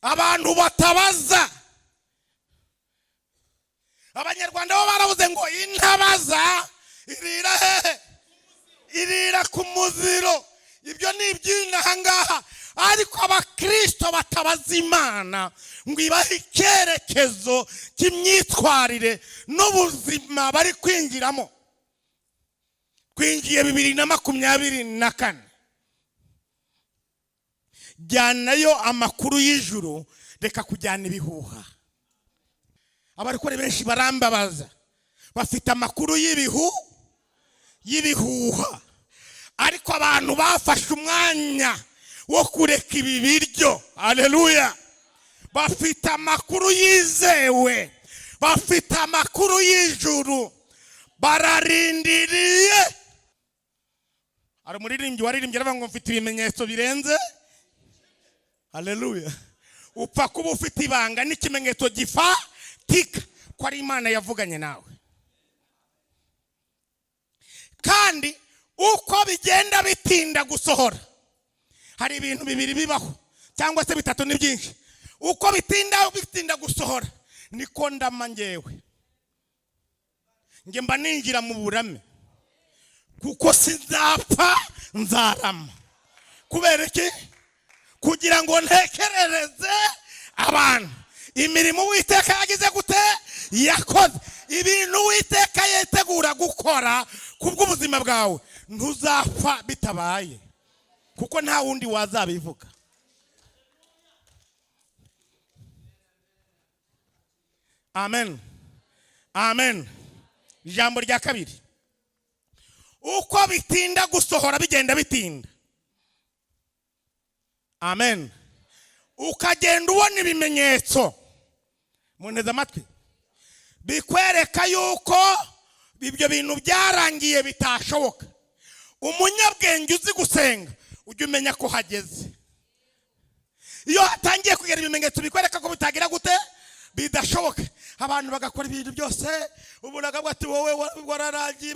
Abantu batabaza, Abanyarwanda bo barabuze ngo intabaza irira hehe? Irira ku muziro. Ibyo ni iby'inaha ngaha, ariko Abakirisito batabaza Imana ngo ibahe icyerekezo cy'imyitwarire n'ubuzima bari kwinjiramo. Twinjiye 2024. Jyanayo amakuru y'ijuru, reka kujyana ibihuha. Abarokore benshi barambabaza, bafite amakuru y'ibihuha. Ariko abantu bafashe umwanya wo kureka ibi biryo, aleluya, bafite amakuru yizewe, bafite amakuru y'ijuru, bararindiriye. Hari umuririmbyi waririmbye aravuga ngo mfite ibimenyetso birenze. Haleluya! Upfa kuba ufite ibanga n'ikimenyetso gifatika ko ari Imana yavuganye nawe. Kandi uko bigenda bitinda gusohora, hari ibintu bibiri bibaho cyangwa se bitatu, ni byinshi. Uko bitinda bitinda gusohora, niko ndama. Ngewe nge mba ninjira mu burame, kuko sinzapfa, nzarama. Kubera iki? Kugira ngo ntekerereze abantu imirimo Uwiteka yagize gute? Yakoze. Ibintu Uwiteka yitegura gukora kubw'ubuzima bwawe, ntuzapfa bitabaye, kuko nta wundi wazabivuga. Amen, amen. Ijambo rya kabiri, uko bitinda gusohora, bigenda bitinda, amen, ukagenda ubona ibimenyetso, munteze amatwi, bikwereka yuko ibyo bintu byarangiye, bitashoboka. Umunyabwenge uzi gusenga, ujya umenya ko hageze. Iyo hatangiye kugera ibimenyetso bikwereka ko bitagira gute? Bidashoboka, abantu bagakora ibintu byose, umuntu akavuga ati wowe wararangiye,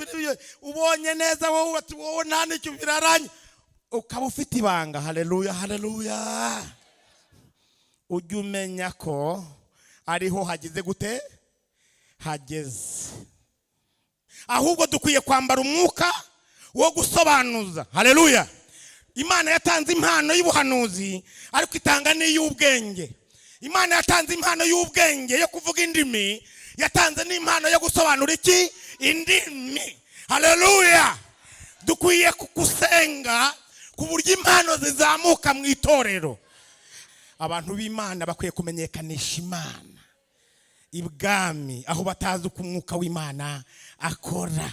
ubonye neza, wowe ati wowe nta n'icyo, birarangiye, ukaba ufite ibanga, haleluya, haleluya, ujya umenya ko ariho hageze gute? Hageze. Ahubwo dukwiye kwambara umwuka wo gusobanuza. Haleluya! Imana yatanze impano y'ubuhanuzi, ariko itanga n'iy'ubwenge. Imana yatanze impano y'ubwenge yo kuvuga indimi, yatanze n'impano yo gusobanura iki? Indimi. Haleluya! Dukwiye gusenga ku buryo impano zizamuka mu itorero. Abantu b'Imana bakwiye kumenyekanisha Imana ibwami, aho batazi uko umwuka w'Imana akora.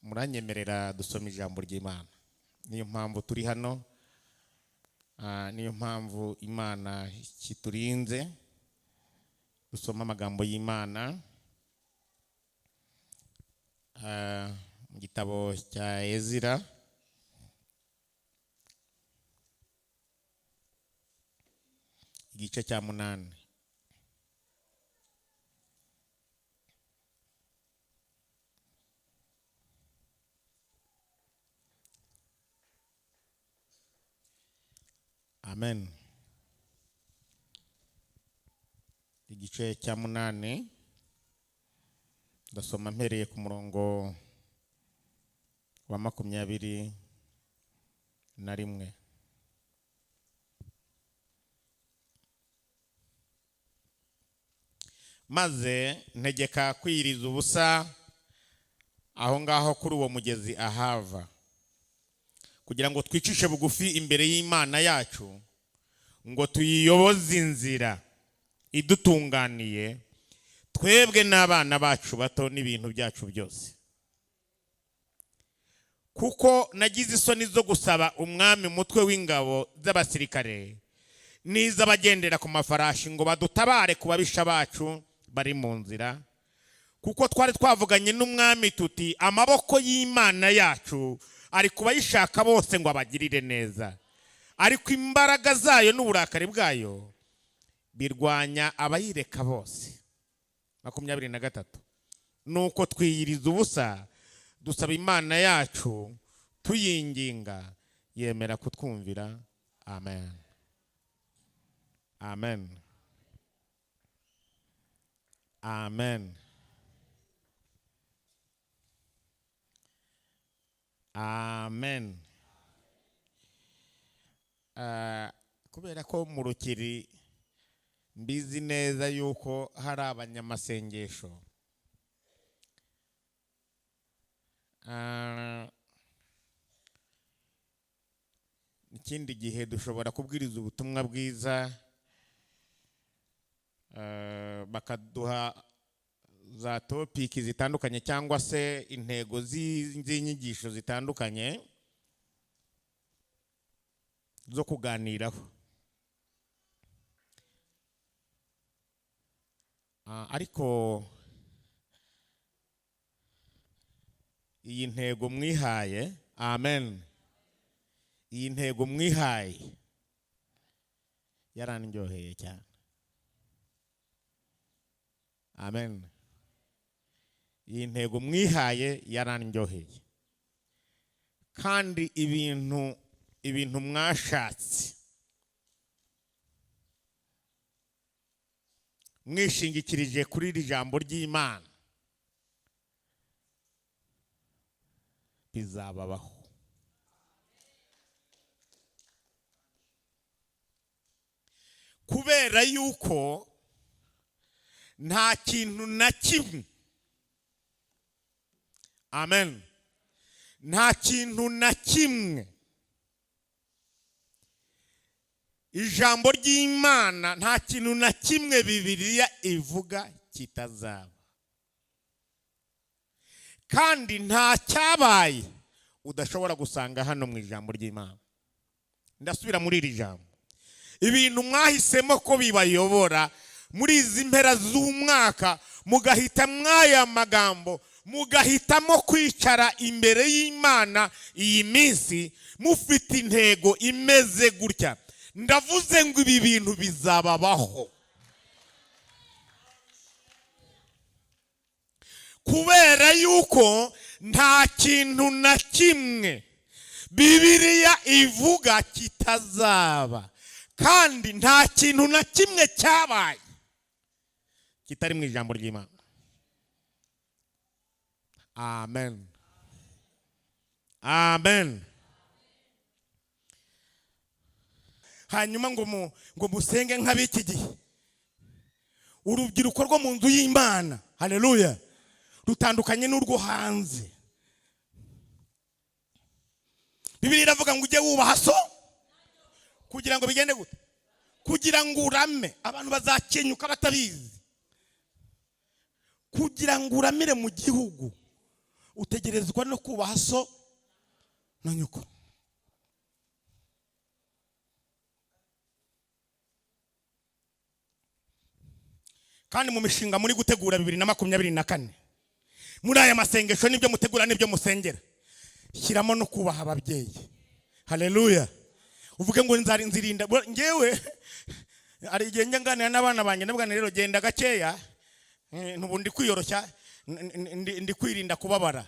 Muranyemerera dusoma ijambo ry'Imana. Niyo mpamvu turi hano, niyo mpamvu Imana kiturinze. Dusoma amagambo y'Imana mu gitabo cya Ezira, igice cya 8. Amen. Igice cya 8, ndasoma mpereye ku murongo wa 21. Maze ntegeka kwiyiriza ubusa aho ngaho kuri uwo mugezi Ahava, kugira ngo twicishe bugufi imbere y'Imana yacu, ngo tuyiyoboze inzira idutunganiye, twebwe n'abana bacu bato n'ibintu byacu byose. Kuko nagize isoni zo gusaba umwami umutwe w'ingabo z'abasirikare n'iz'abagendera ku mafarashi ngo badutabare ku babisha bacu bari mu nzira, kuko twari twavuganye n'umwami tuti amaboko y'Imana yacu ari kubayishaka bose ngo abagirire neza, ariko imbaraga zayo n'uburakari bwayo birwanya abayireka bose. 23. Nuko twiyiriza ubusa, dusaba Imana yacu tuyinginga, yemera kutwumvira. Amen, amen. Amen, amen. Kubera ko mu Rukiri mbizi neza yuko hari abanyamasengesho, ikindi gihe dushobora kubwiriza ubutumwa bwiza, bakaduha za topiki zitandukanye cyangwa se intego z'inyigisho zitandukanye zo kuganiraho. Ariko iyi ntego mwihaye, amen, iyi ntego mwihaye yarandyoheye cyane. Amen. Iyi ntego mwihaye yarandyoheye, kandi ibintu mwashatse mwishingikirije kuri iri jambo ry'Imana bizababaho. Kubera yuko nta kintu na kimwe, amen, nta kintu na kimwe ijambo ry'Imana, nta kintu na kimwe Bibiliya ivuga kitazaba, kandi nta cyabaye udashobora gusanga hano mu ijambo ry'Imana. Ndasubira muri iri jambo, ibintu mwahisemo ko bibayobora muri izi mpera z'umwaka, mugahita mwaya magambo, mugahitamo kwicara imbere y'Imana iyi minsi mufite intego imeze gutya. Ndavuze ngo ibi bintu bizababaho, kubera yuko nta kintu na kimwe Bibiliya ivuga kitazaba, kandi nta kintu na kimwe cyabaye kitari mu ijambo ry'Imana. Amen, amen. Hanyuma ngo musenge nk'ab'iki gihe, urubyiruko rwo mu nzu y'Imana, haleluya, rutandukanye n'urwo hanze. Bibiliya iravuga ngo ujye wubaha so kugira ngo bigende gute? Kugira ngo urame. Abantu bazakenyuka batabizi. Kugira ngo uramire mu gihugu utegerezwa no kubaha so na nyoko. Kandi mu mishinga muri gutegura 2024, muri aya masengesho nibyo mutegura nibyo musengera, shyiramo no kubaha ababyeyi. Haleluya. Uvuge ngo nzirinda ngewe. Hari igihe njya nganira n'abana banjye ndavuga rero genda gakeya, ntubu ndi kwiyoroshya, ndi kwirinda kubabara.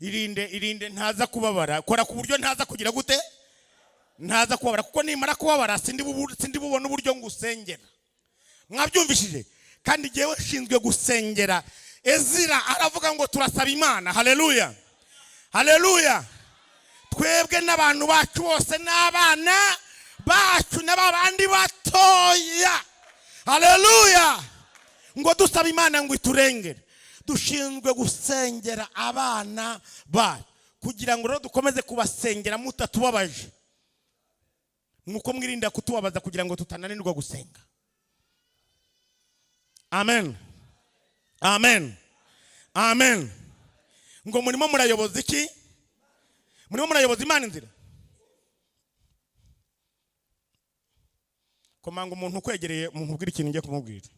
Irinde ntaza kubabara, kora ku buryo ntaza kugira gute, ntaza kubabara, kuko nimara kubabara sindi bubone uburyo ngusengera. Mwabyumvishije? Kandi ngewe nshinzwe gusengera. Ezira aravuga ngo turasaba Imana. Haleluya, haleluya. Twebwe n'abantu bacu bose n'abana bacu n'abandi batoya, haleluya, ngo dusaba Imana ngo iturengere. Dushinzwe gusengera abana bacu kugira ngo rero dukomeze kubasengera mutatubabaje, nuko mwirinda kutubabaza kugira ngo tutananirwa gusenga. Amen, amen, amen. Ngo murimo murayoboza iki? Murimo murayoboza Imana inzira. Komanga umuntu ukwegereye mubwire ikintu ngiye kumubwira.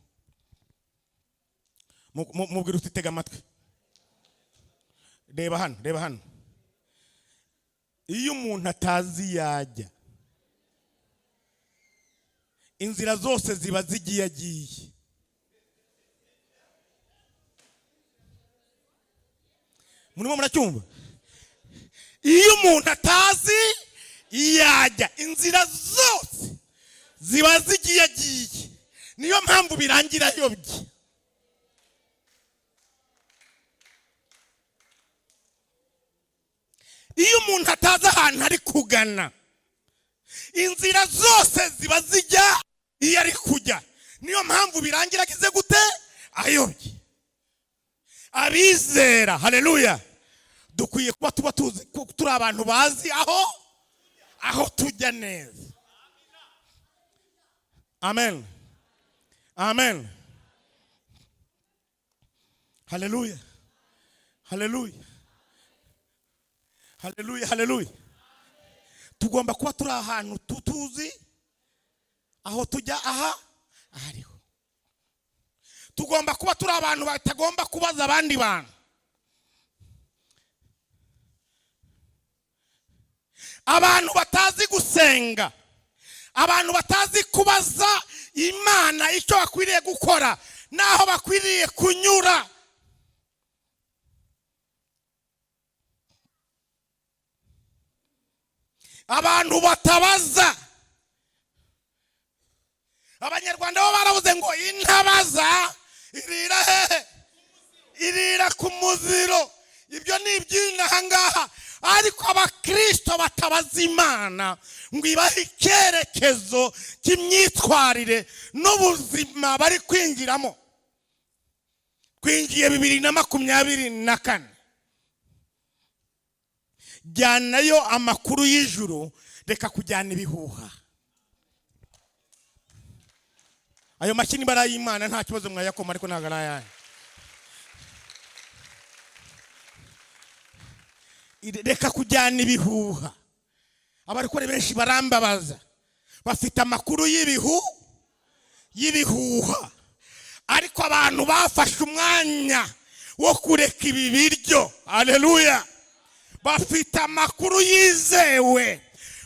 Mubwire uti tega amatwi. Reba hano, reba hano. Iyo umuntu atazi yajya, inzira zose ziba zigiye agiye. Murimo muracyumva? Iyo umuntu atazi yajya, inzira zose ziba zigiye agiye. Niyo mpamvu birangira ayobye. ahantu ari kugana. Inzira zose ziba zijya iyo ari kujya. Niyo mpamvu birangira agize gute? Ayobye. Abizera, haleluya, dukwiye kuba tuba tuzi ko turi abantu bazi aho tujya neza. Amen, amen, haleluya, haleluya, haleluya, haleluya. Tugomba kuba turi ahantu tuzi aho tujya, aha ahariho. Tugomba kuba turi abantu batagomba kubaza abandi bantu, abantu batazi gusenga, abantu batazi kubaza Imana icyo bakwiriye gukora n'aho bakwiriye kunyura. Abantu batabaza. Abanyarwanda bo baravuze ngo intabaza irira hehe? Irira ku muziro. Ibyo ni iby'inaha ngaha. Ariko abakristo batabaza Imana ngo ibahe icyerekezo cy'imyitwarire n'ubuzima bari kwinjiramo. Twinjiye 2024. Jyanayo amakuru y'ijuru, reka kujyana ibihuha. Ayo mashyi niba ari ay'Imana nta kibazo mwayakoma, ariko ntabwo ari ayanyu. Reka kujyana ibihuha. Abarokore benshi barambabaza, bafite amakuru y'ibihuha, ariko abantu bafashe umwanya wo kureka ibi biryo, haleluya, bafite amakuru yizewe,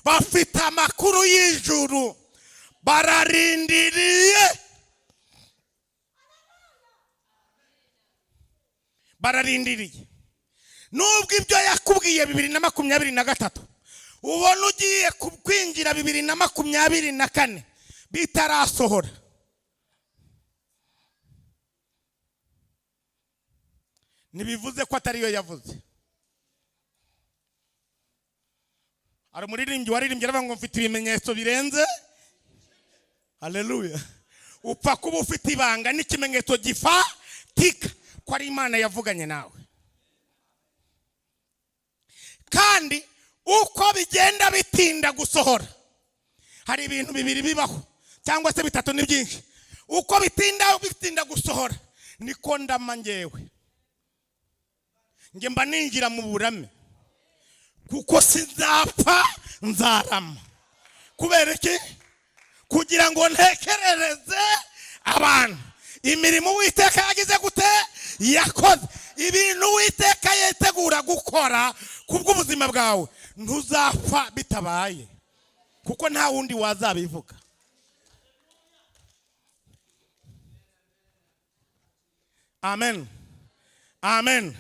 bafite amakuru y'ijuru, bararindiriye, bararindiriye. Nubwo ibyo yakubwiye 2023 ubona ugiye kwinjira 2024 bitarasohora, ntibivuze ko atariyo yavuze. Hari umuririmbyi waririmbye aravuga ngo mfite ibimenyetso birenze, haleluya. Upfa kuba ufite ibanga n'ikimenyetso gifatika ko ari Imana yavuganye nawe. Kandi uko bigenda bitinda gusohora, hari ibintu bibiri bibaho cyangwa se bitatu, ni byinshi. Uko bitinda gusohora niko ndama ngewe, nge mba ninjira mu burame, kuko sinzapfa nzarama. Kubera iki? Kugira ngo ntekerereze abantu imirimo Uwiteka yagize gute? Yakoze. Ibintu Uwiteka yitegura gukora kubw'ubuzima bwawe, ntuzapfa bitabaye, kuko nta wundi wazabivuga. Amen, amen.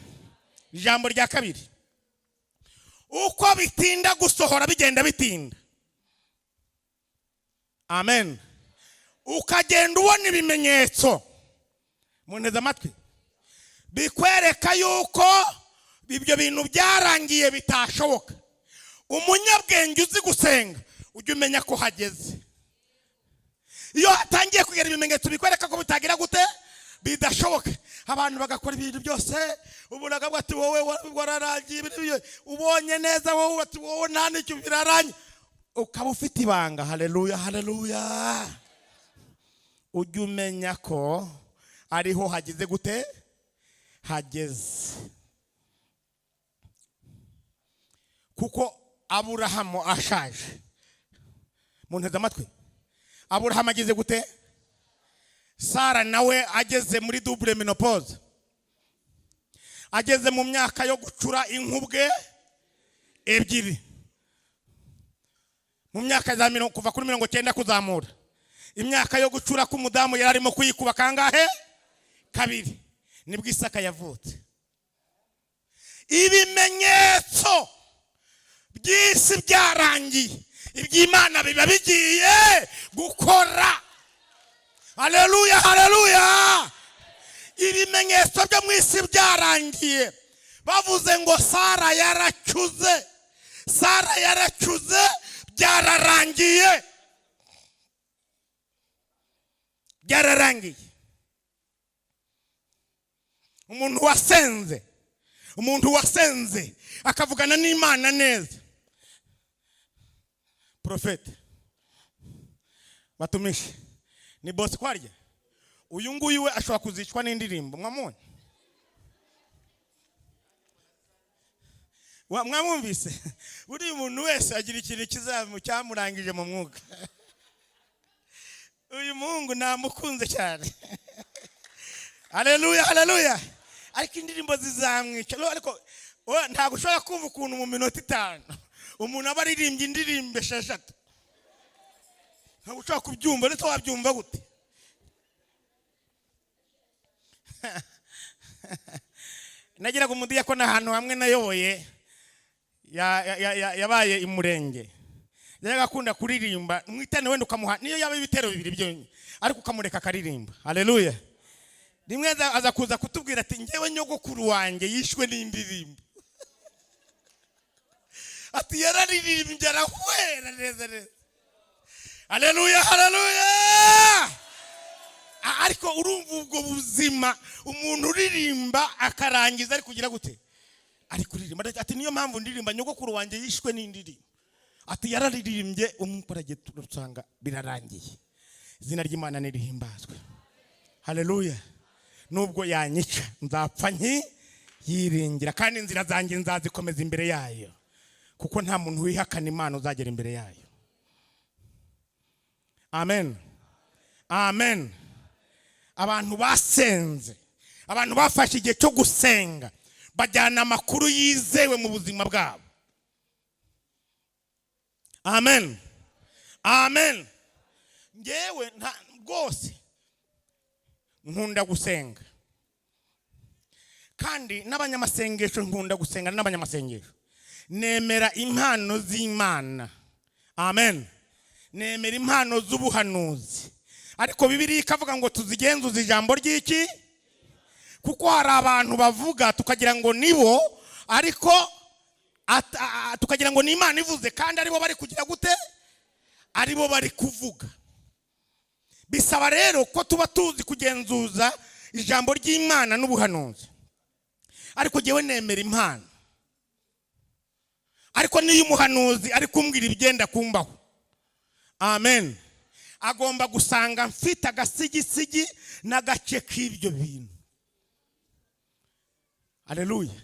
Ijambo rya kabiri, uko bitinda gusohora bigenda bitinda, amen, ukagenda ubona ibimenyetso, munteze amatwi, bikwereka yuko ibyo bintu byarangiye bitashoboka. Umunyabwenge uzi gusenga ujya umenya ko hageze. Iyo hatangiye kugera ibimenyetso bikwereka ko bitagira gute, bidashoboka, abantu bagakora ibintu byose, ubona ati wowe wararangiye, ubonye neza wowe ati wowe nta n'icyo birarangiye, ukaba ufite ibanga. Haleluya, haleluya. Ujya umenya ko ariho hageze gute? Hageze. Kuko Aburahamu ashaje, munteze amatwi, Aburahamu ageze gute? Sara nawe ageze muri double menopause, ageze mu myaka yo gucura inkubwe ebyiri, mu myaka za kuva kuri 90 kuzamura, imyaka yo gucura k'umudamu yari arimo kuyikuba kangahe? Kabiri. Nibwo Isaka yavutse. Ibimenyetso by'isi byarangiye, iby'Imana biba bigiye gukora. Haleluya, haleluya. Ibimenyetso byo mu isi byarangiye, bavuze ngo Sara yaracuze, Sara yaracuze, byararangiye, byararangiye. Umuntu wasenze, umuntu wasenze akavugana n'Imana neza. Profete batumishi ni bosi kwarya. Uyu nguyu we ashobora kuzicwa n'indirimbo. Mwamubonye? Mwamwumvise? Buriya umuntu wese agira ikintu kizamu cyamurangije mu mwuka. Uyu muhungu namukunze cyane. Haleluya, haleluya. Ariko indirimbo zizamwica. No, ariko ntabwo ushobora kumva ukuntu mu minota 5 umuntu aba aririmbye indirimbo 6. Ntabwo ushobora kubyumva, ndetse wabyumva gute? Nagiraga umudiyakoni ahantu hamwe nayoboye, yabaye imurenge. Yajyaga akunda kuririmba, mwitane wenda ukamuha niyo yaba ibitero 2 byonyine, ariko ukamureka akaririmba. Haleluya. Rimwe aza kuza kutubwira ati njyewe nyogokuru wanjye yishwe n'indirimbo. Ati yararirimbye arahwera neza neza. Haleluya, haleluya. Ariko urumva ubwo buzima umuntu uririmba akarangiza ari kugira gute? Ari kuririmba. Ati niyo mpamvu ndirimba, nyogokuru wanjye yishwe n'indirimbo. Ati yararirimbye umuparaje turusanga birarangiye. Izina ry'Imana nirihimbazwe. Haleluya. Nubwo yanyica nzapfa nki yiringira, kandi inzira zanjye nzazikomeza imbere yayo, kuko nta muntu wihakana Imana uzagera imbere yayo. Amen, amen. Abantu basenze, abantu bafashe igihe cyo gusenga, bajyana amakuru yizewe mu buzima bwabo. Amen, amen. Ngewe nta rwose nkunda gusenga, kandi n'abanyamasengesho nkunda gusenga n'abanyamasengesho. Nemera impano z'Imana. Amen. Nemera impano z'ubuhanuzi, ariko Bibiliya ikavuga ngo tuzigenzuze ijambo ry'iki, kuko hari abantu bavuga tukagira ngo nibo, ariko tukagira ngo ni Imana ivuze, kandi aribo bari kugira gute? Aribo bari kuvuga. Bisaba rero ko tuba tuzi kugenzuza ijambo ry'Imana n'ubuhanuzi. Ariko jyewe nemera impano, ariko niyo umuhanuzi ari kumbwira ibigenda kumbaho, amen, agomba gusanga mfite agasigisigi n'agace k'ibyo bintu. Haleluya.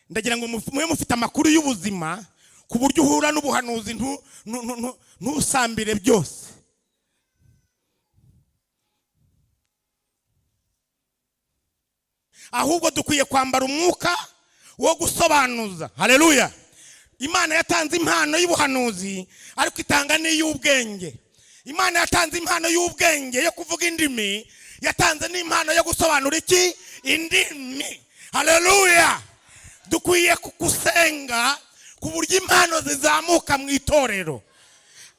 Ndagira ngo mube mufite amakuru y'ubuzima, ku buryo uhura n'ubuhanuzi ntusambire byose. Ahubwo dukwiye kwambara umwuka wo gusobanuza. Haleluya. Imana yatanze impano y'ubuhanuzi, ariko itanga n'iy'ubwenge. Imana yatanze impano y'ubwenge yo kuvuga indimi, yatanze n'impano yo gusobanura iki? Indimi. Haleluya. Dukwiye gusenga ku buryo impano zizamuka mu itorero.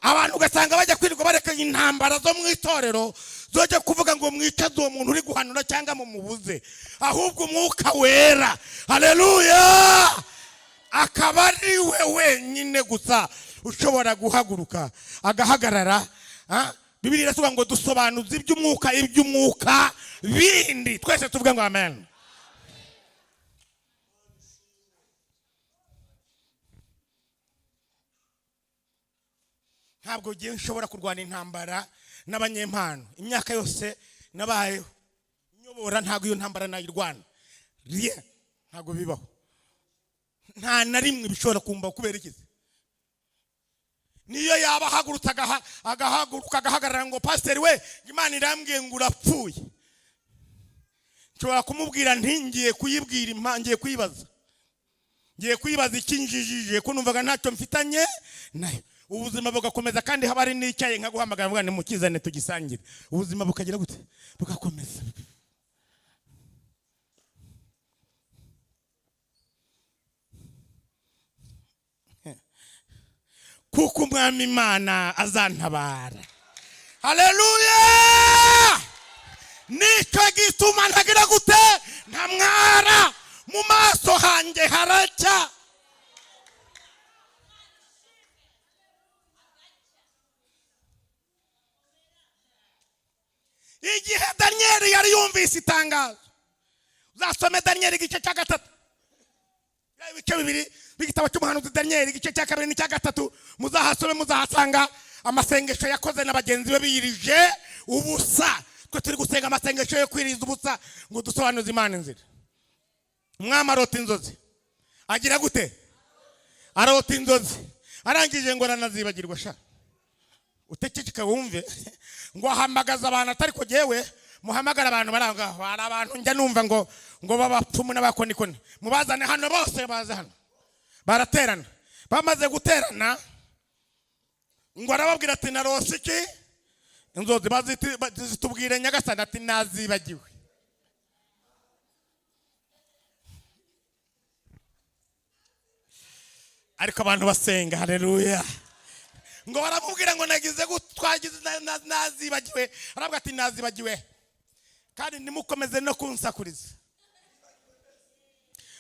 Abantu ugasanga bajya kwirirwa bareka intambara zo mu itorero zojya kuvuga ngo mwicaze uwo muntu uri guhanura cyangwa mumubuze, ahubwo umwuka wera, haleluya, akaba ari we wenyine gusa ushobora guhaguruka agahagarara. Bibiliya iravuga ngo dusobanuze iby'umwuka, iby'umwuka bindi. Twese tuvuge ngo amen. Ntabwo ngiye nshobora kurwana intambara n'abanyempano. Imyaka yose nabayeho nyobora, ntabwo iyo ntambara nayirwana. Rien, ntabwo bibaho. Nta na rimwe bishobora kumbaho. Kubera iki? Niyo yaba ahagurutse agahaguruka agahagarara ngo pasiteri we, Imana irambwiye ngo urapfuye, nshobora kumubwira nti ngiye kuyibwira, ngiye kuyibaza, ngiye kuyibaza ikinjijije, ko numvaga ntacyo mfitanye nayo. Ubuzima bugakomeza, kandi haba hari n'icyayi nkaguhamagara mvuga nti mukizane tugisangire. Ubuzima bukagira gute? Bugakomeza. Kuko Umwami Imana azantabara. Haleluya. Nicyo gituma ntagira gute? Ntamwara, mu maso hanjye haracya. Igihe Daniyeli yari yumvise itangazo, uzasome Daniyeli igice cya 3, ibice 2 b'igitabo cy'umuhanuzi Daniyeli, igice cya 2 n'icya 3, muzahasome, muzahasanga amasengesho yakoze na bagenzi be biyirije ubusa. Twe turi gusenga amasengesho yo kwiriza ubusa ngo dusobanuze Imana inzira. Umwami arota inzozi, agira gute? Arota inzozi, arangije ngo aranazibagirwa. Sha, utekeka wumve. Ngo ahamagaza abantu, atari ko jyewe muhamagara abantu bari aho ngaho. Hari abantu njya numva ngo b'abapfumu n'abakonikoni, mubazane hano bose, baze hano. Baraterana. Bamaze guterana, ngo arababwira ati: "Narose iki? Inzozi." Zitubwire nyagasani. Ati: "Nazibagiwe." Ariko abantu basenga, haleluya. Ngo baramubwira ngo nagize twagize nazibagiwe. Aravuga ati: "Nazibagiwe, kandi ntimukomeze no kunsakuriza,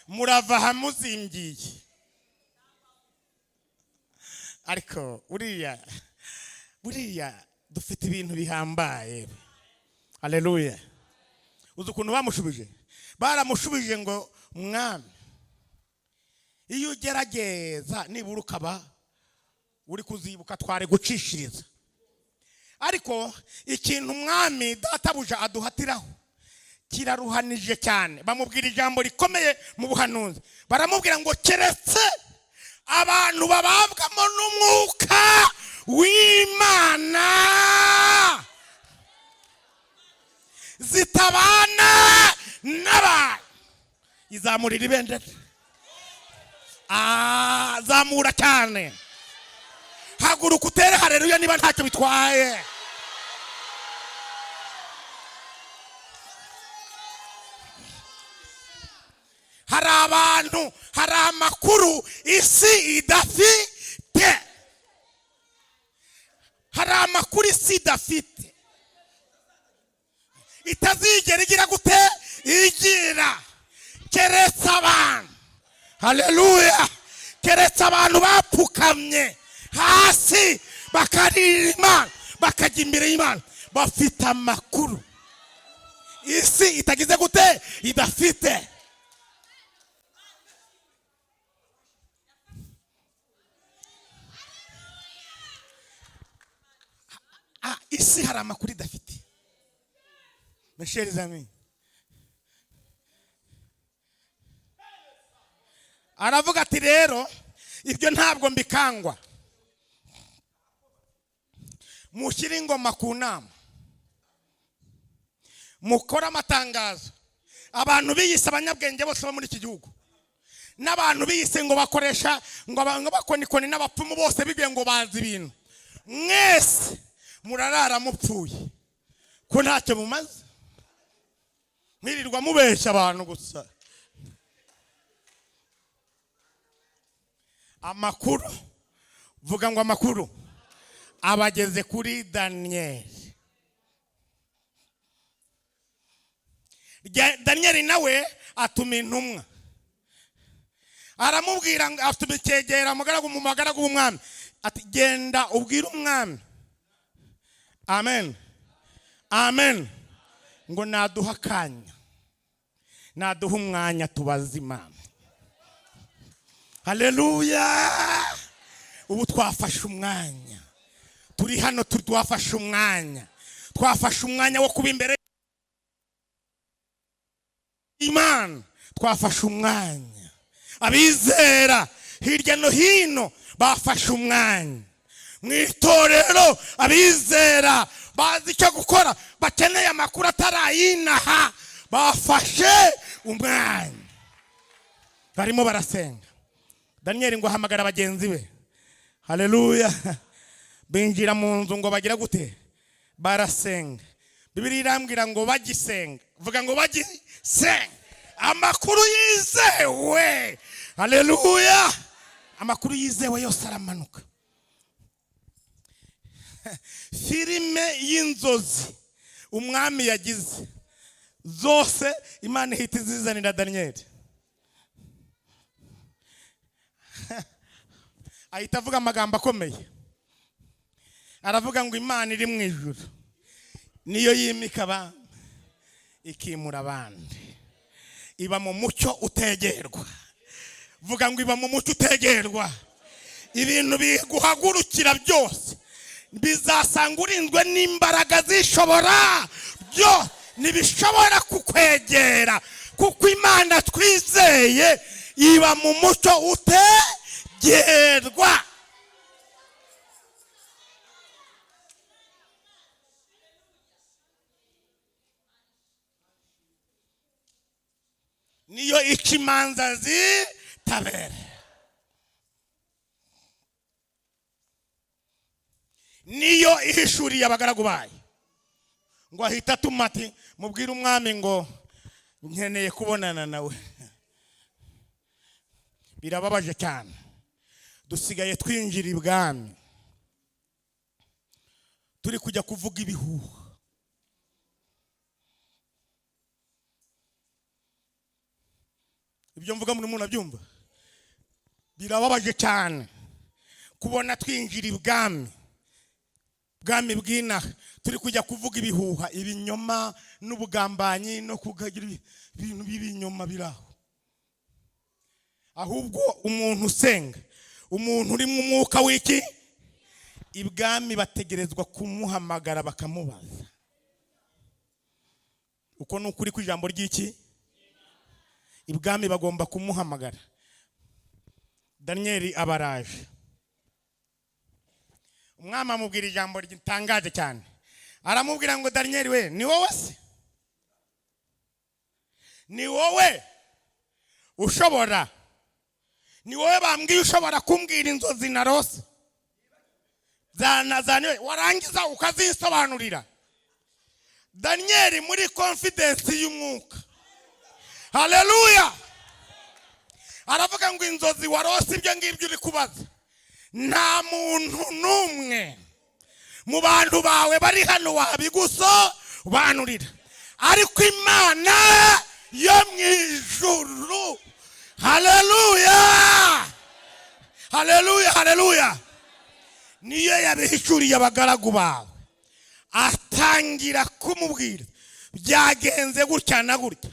murava aha muzingiye." Ariko buriya dufite ibintu bihambaye, haleluya. Uzi ukuntu bamushubije? Baramushubije ngo: "Mwami, iyo ugerageza nibura ukaba uri kuzibuka, twari gucishiriza. Ariko ikintu umwami databuja aduhatiraho kiraruhanije cyane." Bamubwira ijambo rikomeye mu buhanuzi, baramubwira ngo keretse abantu bababwamo n'umwuka w'Imana zitabana n'abantu. Izamurira ibendera. Zamura cyane, haguruka utere haleluya niba ntacyo bitwaye. Hari abantu, hari amakuru isi idafite, hari amakuru isi idafite, itazigera igira gute? Igira. Keretse abantu, haleluya, keretse abantu bapfukamye hasi bakarira Imana, bakajya imbere y'Imana, bafite amakuru isi itagize gute? Idafite. Isi hari amakuru idafite. Mes chers amis, aravuga ati: "Rero ibyo ntabwo mbikangwa. Mushyire ingoma ku nama, mukore amatangazo. Abantu biyise abanyabwenge bose bo muri iki gihugu, n'abantu biyise ngo bakoresha ngo bakonikoni n'abapfumu bose bibwiye ngo bazi ibintu, mwese murarara mupfuye, ko ntacyo mumaze, mwirirwa mubeshya abantu gusa." Amakuru, vuga ngo amakuru abageze kuri Daniyeli. Daniyeli nawe atuma intumwa, aramubwira ngo atuma icyegera umugaragu mu bagaragu b'umwami, ati: "Genda ubwire umwami, amen, amen, ngo naduha akanya, naduha umwanya tubaze Imana." Haleluya! Ubu twafashe umwanya, turi hano, twafashe umwanya, twafashe umwanya wo kuba imbere y'Imana, twafashe umwanya. Abizera hirya no hino bafashe umwanya mu itorero, abizera bazi icyo gukora, bakeneye amakuru atarayinaha, bafashe umwanya, barimo barasenga. Daniyeli ngo ahamagara bagenzi be, haleluya, binjira mu nzu ngo bagira gute? Barasenga. Bibiliya irambwira ngo bagisenga, vuga ngo bagisenga, amakuru yizewe, haleluya, amakuru yizewe yose aramanuka. Filime y'inzozi umwami yagize zose, Imana ihita izizanira Daniyeli. Ahita avuga amagambo akomeye, aravuga ngo Imana iri mu ijuru Niyo yimika abami, ikimura abandi. Iba mu mucyo utegerwa. Vuga ngo iba mu mucyo utegerwa. Ibintu biguhagurukira byose bizasanga urinzwe n'imbaraga zishobora byo, ntibishobora kukwegera, kuko Imana twizeye iba mu mucyo utegerwa. Niyo ica imanza zitabera, niyo ihishuriye abagaragu bayo. Ngo ahita atuma ati: "Mubwire umwami ngo nkeneye kubonana nawe." Birababaje cyane, dusigaye twinjira ibwami turi kujya kuvuga ibihuha. Ibyo mvuga muri muntu abyumva. Birababaje cyane kubona twinjira ibwami, bwami bw'inaha, turi kujya kuvuga ibihuha, ibinyoma n'ubugambanyi no kugagira ibintu by'ibinyoma biri aho. Ahubwo umuntu usenga, umuntu uri mu mwuka w'iki, ibwami bategerezwa kumuhamagara bakamubaza. Uko ni ukuri kw'ijambo ry'iki? Ibwami bagomba kumuhamagara. Daniyeli abaraje, umwami amubwira ijambo ritangaje cyane. Aramubwira ngo: "Daniyeli we, ni wowe se? Ni wowe ushobora, ni wowe bambwiye ushobora kumbwira inzozi narose zanazaniwe, warangiza ukazinsobanurira?" Daniyeli muri confidence y'umwuka, haleluya, aravuga ngo: "Inzozi warose, ibyo ngibyo uri kubaza, nta muntu n'umwe mu bantu bawe bari hano wabigusobanurira, ariko Imana yo mu ijuru, haleluya, haleluya, haleluya, niyo yabihishuriye abagaragu bawe." Atangira kumubwira byagenze gutya na gutya: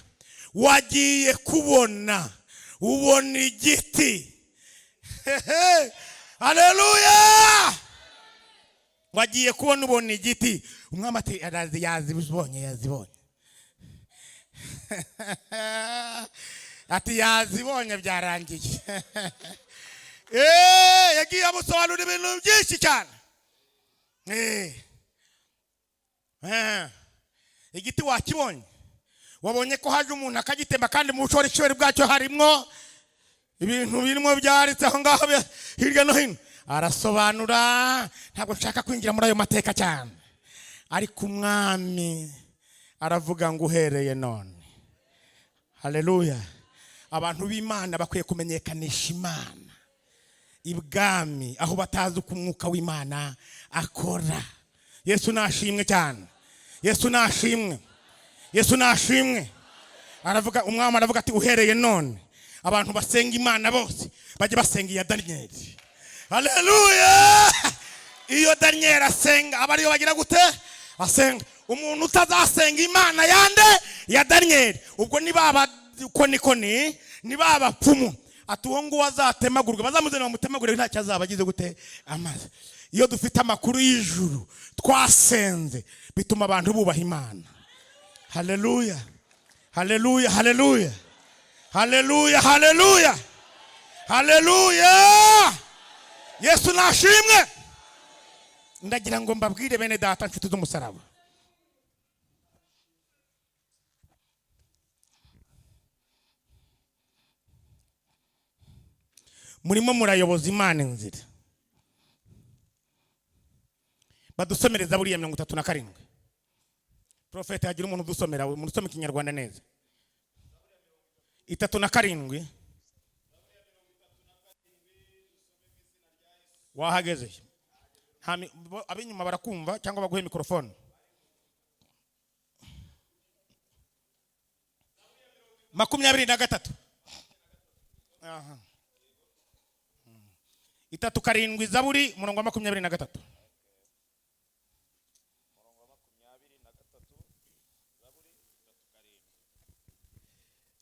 "Wagiye kubona ubona igiti." Hehe, haleluya! "Wagiye kubona ubona igiti." Umwami ati: "Arazi, yazibonye, yazibonye." Ati: "Yazibonye, byarangiye." Yagiye amusobanurira ibintu byinshi cyane. Igiti wakibonye, wabonye ko haje umuntu akagitema, kandi mu bushorishori bwacyo harimwo ibintu birimo byaritse aho ngaho hirya no hino. Arasobanura. Ntabwo nshaka kwinjira muri ayo mateka cyane, ariko umwami aravuga ngo: "Uhereye none," haleluya, abantu b'Imana bakwiye kumenyekanisha Imana ibwami aho batazi uko umwuka w'Imana akora. Yesu nashimwe cyane, Yesu nashimwe, Yesu nashimwe. Aravuga, umwami aravuga ati: "Uhereye none abantu basenga Imana bose bajye basenga iya Daniyeli." Haleluya! Iyo Daniyeli asenga aba ariyo bagira gute? Asenga. Umuntu utazasenga Imana yande? Ya Daniyeli, ubwo ni baba konikoni, ni ba bapfumu. Ati: "Uwo nguwo azatemagurwa, bazamuzana bamutemagure, ntacyo azaba agize gute amaze." Iyo dufite amakuru y'ijuru twasenze, bituma abantu bubaha Imana. Haleluya, haleluya, haleluya, haleluya, haleluya, haleluya! Yesu nashimwe. Ndagira ngo mbabwire, bene data, nshuti z'umusaraba, murimo murayoboza Imana inzira. Badusomereza buriya 37. Profete, hagira umuntu udusomera, umuntu usoma ikinyarwanda neza. 37, wahageze? Ab'inyuma barakumva cyangwa baguhe mikorofone. 23. Aha. 37, Zaburi, umurongo wa 23. Umurongo wa 23.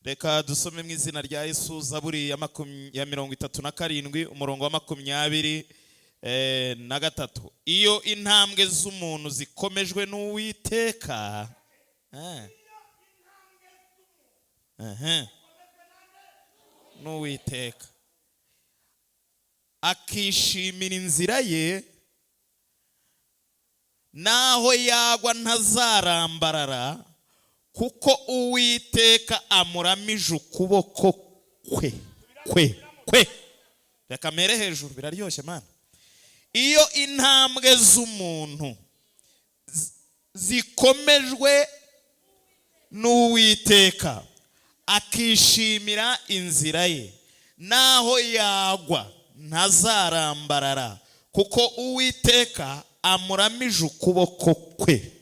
Reka dusome mu izina rya Yesu Zaburi ya 37, umurongo wa 23. Iyo intambwe z'umuntu zikomejwe n'Uwiteka, n'Uwiteka, akishimira inzira ye, naho yagwa ntazarambarara, kuko Uwiteka amuramije ukuboko kwe kwe kwe. Reka mere hejuru, biraryoshye mana. Iyo intambwe z'umuntu zikomejwe n'Uwiteka, akishimira inzira ye, naho yagwa ntazarambarara, kuko Uwiteka amuramije ukuboko kwe.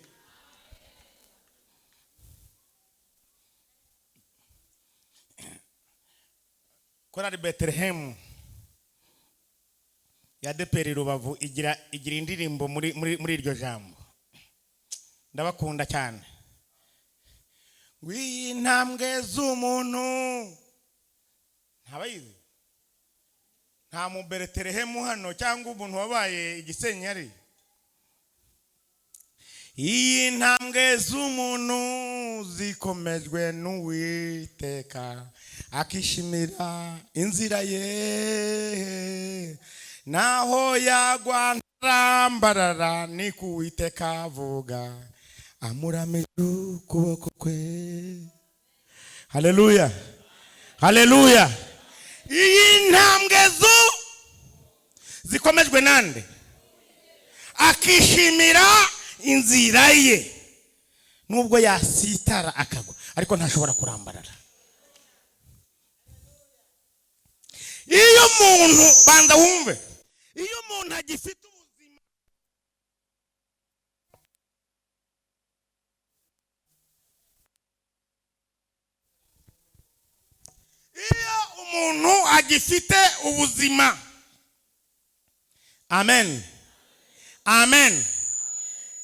Korali Betelehemu ya ADEPR Rubavu igira indirimbo muri iryo jambo. Ndabakunda cyane. Ngwiyi intambwe z'umuntu, ntabayizi, nta mu Betelehemu hano cyangwa umuntu wabaye Igisenyi ari. Iyi ntambwe z'umuntu zikomejwe n'Uwiteka, akishimira inzira ye, naho yagwa ntarambarara, ni ku Uwiteka avuga, amuramije ukuboko kwe. Haleluya, haleluya. Iyi ntambwe zikomejwe nande? Akishimira inzira ye, nubwo yasitara akagwa, ariko ntashobora kurambarara. Iyo umuntu, banza wumve, iyo umuntu agifite ubuzima, iyo umuntu agifite ubuzima, amen, amen.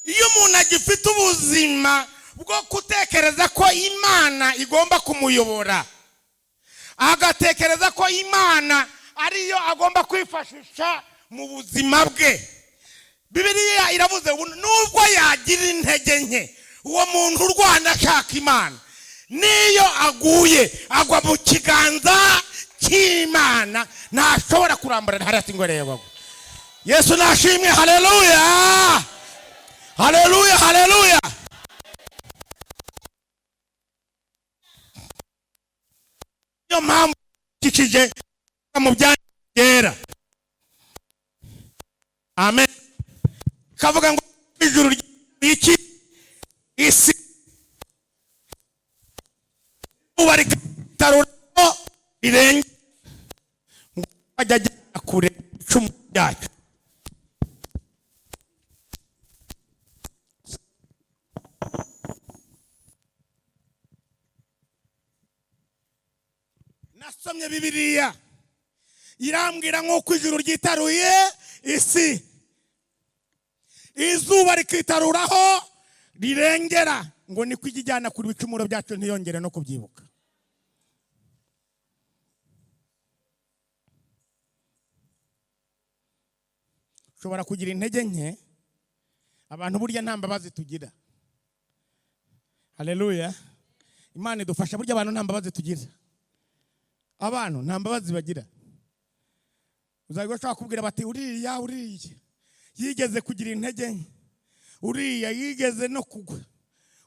Iyo umuntu agifite ubuzima bwo gutekereza ko Imana igomba kumuyobora, agatekereza ko Imana ariyo agomba kwifashisha mu buzima bwe, Bibiliya iravuze nubwo yagira intege nke, uwo muntu urwana ashaka Imana, niyo aguye agwa mu kiganza cy'Imana, ntashobora kurambarara hariya singoreye bagwa. Yesu nashimwe, haleluya, haleluya, haleluya. Niyo mpamvu ikikije mu byera, amen. Kavuga ngo ijuru iki isi ubarikataruro irenge, ngo ajya kure icumu ryacu. Nasomye Bibiliya irambwira nk'uko ijuru ryitaruye isi, izuba rikitaruraho rirengera, ngo niko ijya ijyana kure ibicumuro byacu ntiyongere no kubyibuka. Ushobora kugira intege nke, abantu burya nta mbabazi tugira. Haleluya. Imana idufasha, burya abantu nta mbabazi tugira. Abantu nta mbabazi bagira. Uzajya ushaka kubwira bati uriya uriya yigeze kugira intege nke, uriya yigeze no kugwa,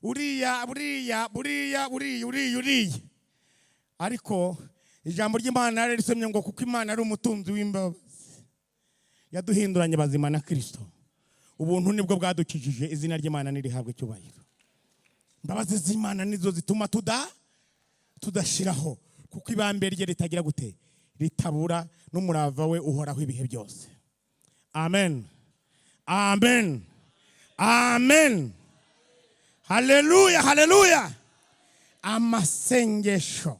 uriya buriya buriya buriya uriya uriya. Ariko ijambo ry'Imana ririsomye ngo kuko Imana ari umutunzi w'imbabazi, yaduhinduranye bazima na Kristo. Ubuntu nibwo bwadukijije, izina ry'Imana nirihabwe icyubahiro. Imbabazi z'Imana nizo zituma tudashiraho, kuko ibambe rye ritagira gute, ritabura, n'umurava we uhoraho ibihe byose. Amen, amen, amen. Haleluya, haleluya. Amasengesho,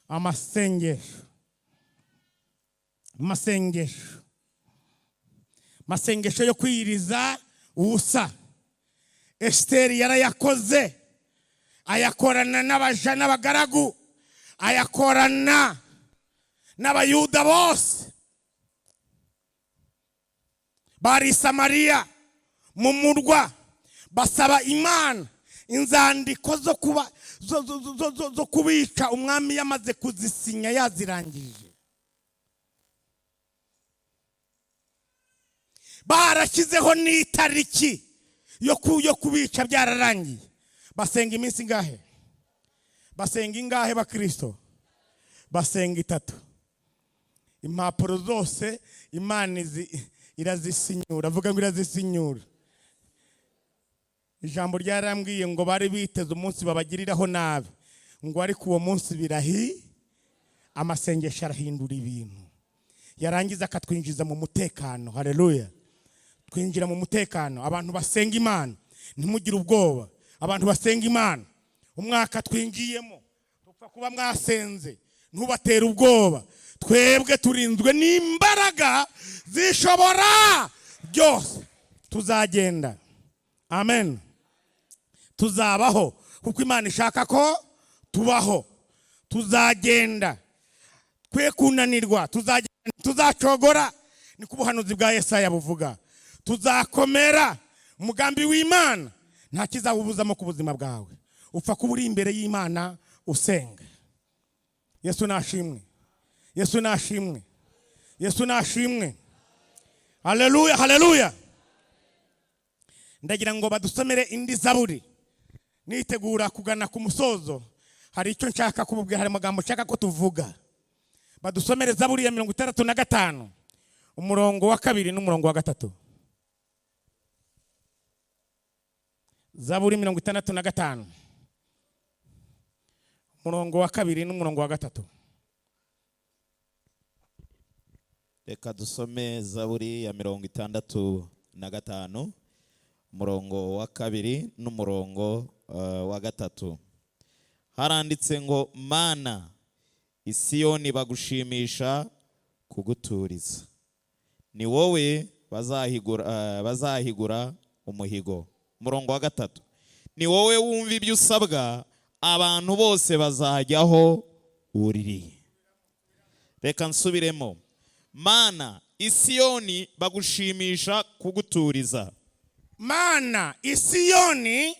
amasengesho, amasengesho, amasengesho yo kwiyiriza ubusa. Esiteri yarayakoze, ayakorana n'abaja n'abagaragu. Ayakorana n'Abayuda bose bari i Samariya mu murwa, basaba Imana inzandiko zo kuba zo kubica. Umwami yamaze kuzisinya, yazirangije, barashyizeho n'itariki yo kubica, byararangiye. Basenga iminsi ingahe? Basenga ingahe, Bakristo? Basenga 3. Impapuro zose Imana irazisinyura. Avuga ngo irazisinyura. Ijambo ryarambwiye ngo bari biteze umunsi babagiriraho nabi, ngo ariko uwo munsi birahi. Amasengesho arahindura ibintu, yarangiza akatwinjiza mu mutekano. Haleluya! Twinjira mu mutekano. Abantu basenga Imana, ntimugire ubwoba. Abantu basenga Imana, umwaka twinjiyemo, tupfa kuba mwasenze, ntubatere ubwoba. Twebwe turinzwe n'imbaraga zishobora byose. Tuzagenda, amen. Tuzabaho kuko Imana ishaka ko tubaho. Tuzagenda, twe kunanirwa. Tuzagenda, tuzacogora, niko ubuhanuzi bwa Yesaya buvuga. Tuzakomera. Umugambi w'Imana nta kizawubuzamo ku buzima bwawe, upfa kuba uri imbere y'Imana usenga. Yesu nashimwe, Yesu nashimwe, Yesu nashimwe. Haleluya, haleluya! Ndagira ngo badusomere indi zaburi. Nitegura kugana ku musozo, hari icyo nshaka kububwira, hari amagambo nshaka ko tuvuga. Badusomere zaburi ya 65, umurongo wa 2 n'umurongo wa 3. Zaburi 65, umurongo wa 2 n'umurongo wa 3. Reka dusome zaburi ya 65, umurongo wa 2 n'umurongo wa 3. Haranditse ngo: Mana, Isiyoni bagushimisha kuguturiza, ni wowe bazahigura umuhigo. Umurongo wa 3: ni wowe wumva ibyo usabwa, abantu bose bazajyaho uri. Reka nsubiremo: Mana, Isiyoni bagushimisha kuguturiza. Mana, Isiyoni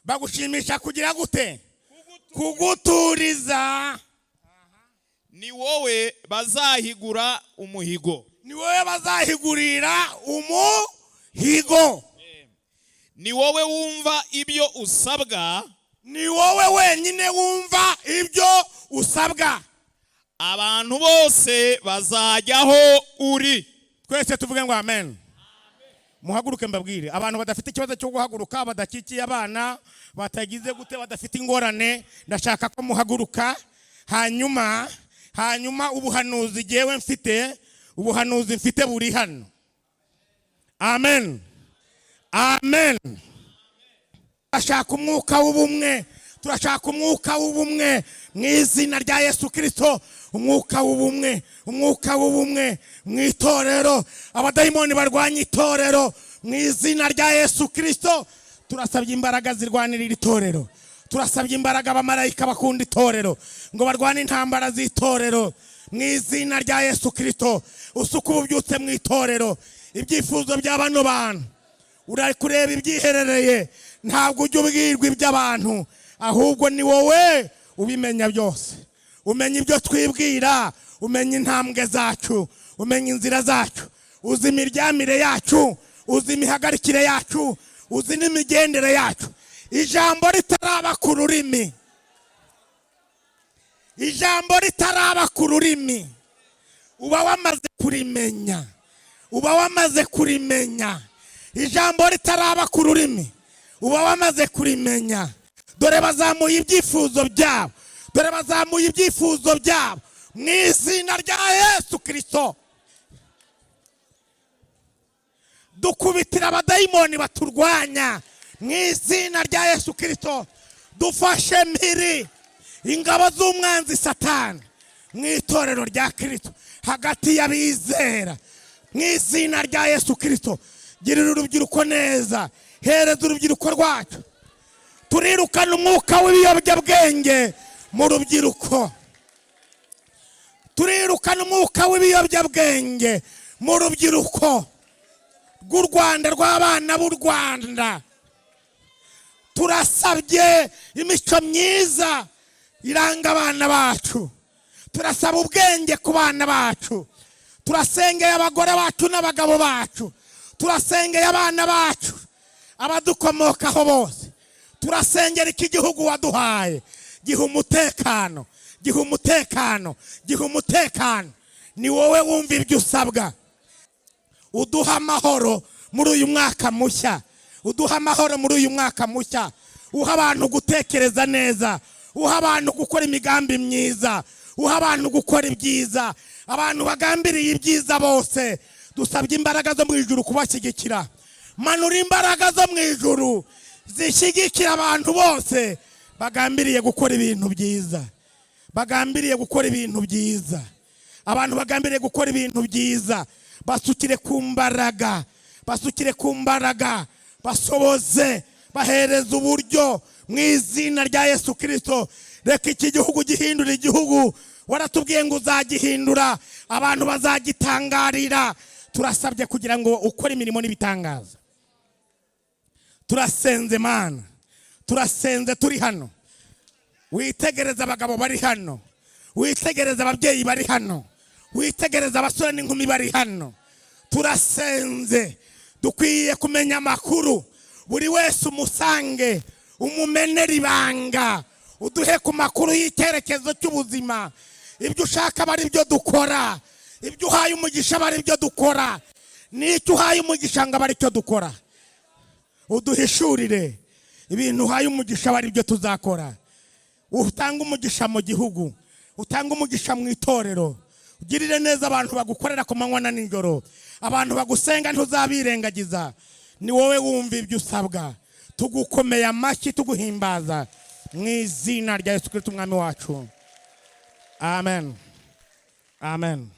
bagushimisha kugira gute? Kuguturiza. Ni wowe bazahigura umuhigo. Ni wowe bazahigurira umuhigo. Ni wowe wumva ibyo usabwa. Ni wowe wenyine wumva ibyo usabwa. Abantu bose bazajyaho uri. Twese tuvuge ngo amen. Muhaguruke mbabwire. Abantu badafite ikibazo cyo guhaguruka, badakikiye abana, batagize gute, badafite ingorane, ndashaka ko muhaguruka. Hanyuma ubuhanuzi jewe mfite, ubuhanuzi mfite buri hano. Amen, amen. Turashaka umwuka w'ubumwe, turashaka umwuka w'ubumwe mu izina rya Yesu Kristo. Umwuka w'ubumwe, umwuka w'ubumwe mu itorero. Abadayimoni barwanya itorero mu izina rya Yesu Kristo. Turasabye imbaraga zirwanirira itorero, turasabye imbaraga abamarayika bakunda itorero ngo barwane intambara z'itorero mu izina rya Yesu Kristo. Usuka ububyutse mu itorero, ibyifuzo bya bano bantu uri kureba ibyiherereye, ntabwo ujya ubwirwa iby'abantu, ahubwo ni wowe ubimenya byose. Umenya ibyo twibwira, umenya intambwe zacu, umenya inzira zacu, uzi imiryamire yacu, uzi imihagarikire yacu, uzi n'imigendere yacu. Ijambo ritaraba ku rurimi, ijambo ritaraba ku rurimi, uba wamaze kurimenya, uba wamaze kurimenya. Ijambo ritaraba ku rurimi, uba wamaze kurimenya. Dore bazamuye ibyifuzo byabo, dore bazamuye ibyifuzo byabo mu izina rya Yesu Kristo. Dukubitira abadayimoni baturwanya mu izina rya Yesu Kristo. Dufashe mpiri ingabo z'umwanzi Satani mu itorero rya Kristo, hagati y'abizera mu izina rya Yesu Kristo. Girira urubyiruko neza, hereza urubyiruko rwacu. Turirukana umwuka w'ibiyobyabwenge mu rubyiruko. Turirukana umwuka w'ibiyobyabwenge mu rubyiruko rw'u Rwanda, rw'abana b'u Rwanda. Turasabye imico myiza iranga abana bacu. Turasaba ubwenge ku bana bacu. Turasengeye abagore bacu n'abagabo bacu. Turasengeye abana bacu, abadukomokaho bose. Turasengera iki gihugu waduhaye. Giha umutekano, giha umutekano, giha umutekano. Ni wowe wumva ibyo usabwa. Uduha amahoro muri uyu mwaka mushya, uduha amahoro muri uyu mwaka mushya. Uha abantu gutekereza neza, uha abantu gukora imigambi myiza, uha abantu gukora ibyiza. Abantu bagambiriye ibyiza bose, dusabye imbaraga zo mu ijuru kubashyigikira. Manura imbaraga zo mu ijuru zishyigikira abantu bose bagambiriye gukora ibintu byiza, bagambiriye gukora ibintu byiza. Abantu bagambiriye gukora ibintu byiza, basukire ku mbaraga, basukire ku mbaraga, basoboze, bahereza uburyo mu izina rya Yesu Kirisito. Reka iki gihugu gihindura igihugu. Waratubwiye ngo uzagihindura, abantu bazagitangarira. Turasabye kugira ngo ukore imirimo n'ibitangaza. Turasenze Mana, turasenze turi hano. Witegereze abagabo bari hano, witegereze ababyeyi bari hano, witegereze abasore n'inkumi bari hano. Turasenze, dukwiye kumenya amakuru. Buri wese umusange, umumenere ibanga, uduhe ku makuru y'icyerekezo cy'ubuzima. Ibyo ushaka aba ari byo dukora, ibyo uhaye umugisha aba ari byo dukora, n'icyo uhaye umugisha ngo abe ari cyo dukora. Uduhishurire ibintu uhaye umugisha aba ari byo tuzakora. Utanga umugisha mu gihugu, utanga umugisha mu itorero, ugirire neza abantu bagukorera ku manywa na nijoro. Abantu bagusenga ntuzabirengagiza. Ni wowe wumva ibyo usabwa. Tugukomeye amashyi, tuguhimbaza mu izina rya Yesu Kristo umwami wacu. Amen, amen.